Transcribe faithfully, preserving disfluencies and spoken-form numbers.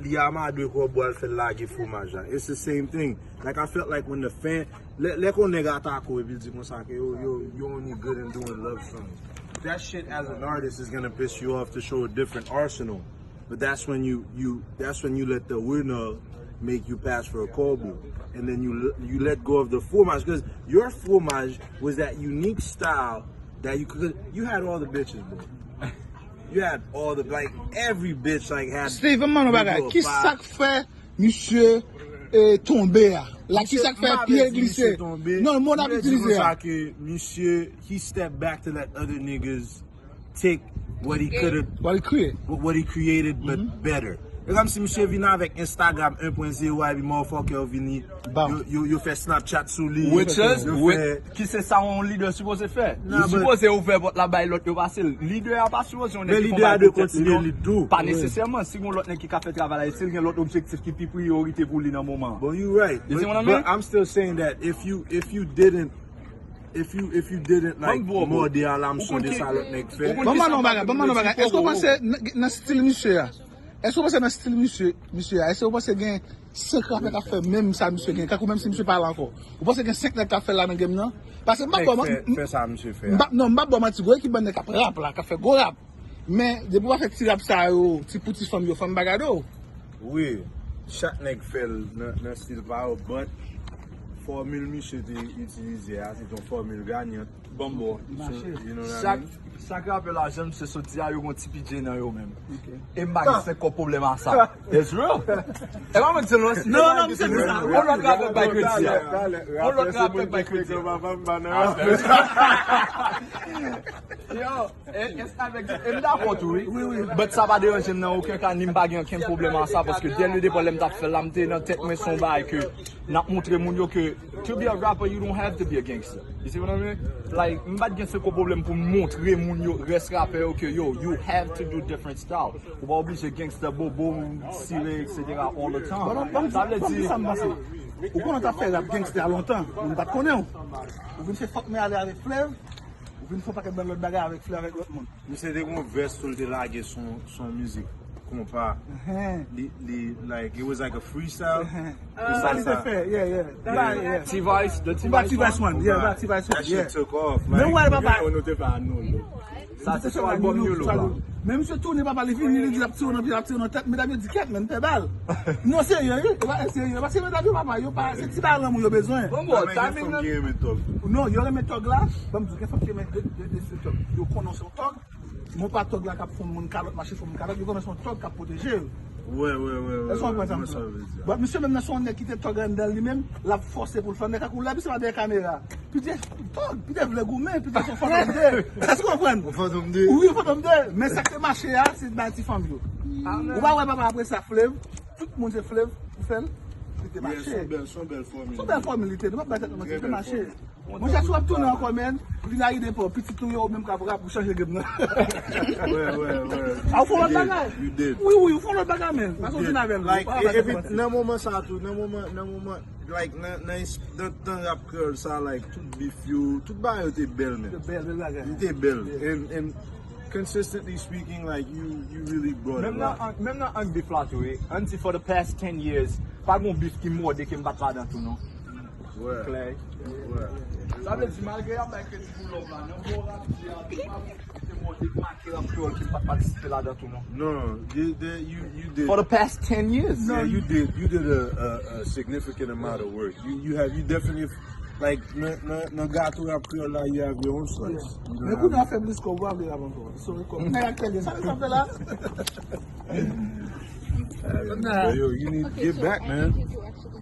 Li amadwe kòb ou al fè l lage fwomaj la. It's the same thing. Like, I felt like when the fan, lè, lè kon nèg atake w epi l di konsa ke yo, yo, you only good in doing love songs. That shit as an artist is gonna piss you off to show a different arsenal. But that's when you, you, that's when you let the winner make you pass for a kòbo. And then you, you let go of the fwomaj. Because your fwomaj was that unique style that you could, you had all the bitches, bro. You had all the, like, every bitch, like, had Steve, ban m yon bagay. Ki sa k fè misye e, tonbe a? La, ki sa k fè pye l glise? Non, mo n ap itilize a. Misye, he stepped back to let other niggas take what he could have, What he create? what he created, but better. E kòm si misye vin avèk Instagram un point zéro a epi motherfucker yo vini, yo, yo, yo fè Snapchat sou li. Which is, yo which, fè ki se sa yon lidè sipoze fè. Li sipoze ouvè pòt la bay lòt yo pase l. Lidè a pa sipoze yon nèg ki fè yon bagay pou tèt li non. Pa nesesèman, si gon lòt nèg ki ka fè travay la, e si l gen lòt objektif ki pi priyorite pou li nan moman an. Bon, you right. But, but I'm still saying that if you, if you didn't, if you, if you didn't, like, mòde alamson de sa lòt nèg fè. Ban m mande yon bagay, ban m mande yon bagay. Èske w panse nan, nan stil misye a? Èske w panse nan stil misye, misye a? Èske w panse gen senk rapè k ap fè menm sa misye gen? Kankou menm si misye pa la ankò. Ou panse gen senk nèg k ap fè l la nan game nan? Paske m pa kwè fè, fè sa misye fè. M pa, non, m pa ba w manti, gwo ekip bann nèg k ap rap la, k ap fè gwo rap. Men, depi w pa fè ti rap sa yo, ti pou ti fanm yo, fanm pa gade w. Wi, chak nèg fè l nan, nan stil pa yo, but fòmil misye te itilize a, se t yon fòmil ganyant. Bon, bon. You know what I Chak, mean? chak rapè la, jan misye sot di a, yo gon ti pidje nan yo menm. E m pa gen senk kòb pwoblèm a sa. It's real. E pa mwen ki di l non, si non, non, misye di sa. On lòt rapè bay kredi a. On lòt rapè bay kredi a. Yo, e, e, avèk, e m dakò tou, wi. But sa pa deranje m nan okenn ka, ni m pa gen okenn pwoblèm a sa, paske dès le départ, lè m t ap fè l la, m te nan tèt mwen, se yon bagay ke n ap montre moun yo ke to be a rapper, you don't have to be a gangster. You see what I mean? Like, m pa t gen seko pwoblèm pou m montre moun yo, rès rapè yo, ke yo, you have to do different style. Ou pa oblije gangster, bobo, sire, et cetera all the time. Sa vle di, ou konnen w t ap fè rap gangster a lontan, moun pa t konnen w. Ou vin fè fòk men ale avèk Flèv, ou vin fè yon pakèt bann lòt bagay avèk Flèv, avèk lòt moun. Misye te gon vès tou, l te lage son, son mizik konpa. Li, li, like, it was like a freestyle. Sa li te fè, yeah, yeah. T-Vice, the T-Vice one. Yeah, T-Vice one, yeah. That shit took off. Men wè, papa. Nou te fè a nou. Sa se sou albòm New Look la. Men misye tounen, papa, li vini, li di l ap tire nan pye, l ap tire nan tèt, medam yo di kèt, men, fè bal. Non, serye, wi. E pa serye, paske medam yo, papa, yo pa, se ti bagay lanmou yo bezwen. Bon, bon, timing nan. Ki renmen tòg. Non, yo renmen tòg la. Ban m di w, gen fanm ki renmen de, de, de, de tòg. Yo konnen w se yon tòg. Mon pa tòg la k ap fè moun kalòt, mache fè moun kalòt, yo konnen se yon tòg k ap pwoteje yo. Wè, wè, wè, wè. Èske w konprann sa m di la? But misye menm nan se yon nèg ki te tòg anndan l li menm, l ap fòse pou l fè anndan, kankou lè misye pa dèyè kamera. Pidye tòg, Pidye vle goumen, Pidye se yon fantom de. Èske w konprann? Yon fantom de. Wi, yon fantom de. Men sa k te mache a, se bay ti fanm yo. Ou pa wè papa apre sa Flèv, tout moun se Flèv, pou fè l, li te mache. Se yon bèl, se yon bèl fòmil. Se yon bèl fòmil li te, nou p ap bay tèt nou manti, li te mache. Monchè, si w ap tounen ankò, men, vin a ide pa w, pitit ou yo, ou menm k ap rap, ou chanje game nan. Wè, wè, wè. A, ou fè yon lòt bagay. You did. Wi, wi, ou fè yon lòt bagay, men. Pase w vin avè l. Like, epi nan moman sa tou, nan moman, nan moman, like, nan, nan, nan tan rap kreyòl sa, like, tout beef yo, tout bagay yo te bèl, men. Bèl, bèl bagay. Li te bèl. And, and consistently speaking, like, you, you really brought a lot. Menm nan, menm nan ang beef la tou, wi. Ann di for the past ten years, pa gon beef ki mòde ke m pa t ladan tou, non. Klè. Sa vle di, malgre y ap bay kredi pou love la, nan bon rap di a, te pa gon beef ki te mòde, make rap kreyòl ke m pa t patisipe ladan tou, non. Non, you, you, you did. For the past ten years. Yeah, you did, you did a, a, a significant amount of work. You, you have, you definitely, like, nan, nan, nan gato rap kreyòl la, you have your own slice. Men kounye a fè plis kòb, ou pa vle rap ankò. Sorry, kòb. Nèg ak tèl, sa, sa fè la. Yo, you need to get back, man.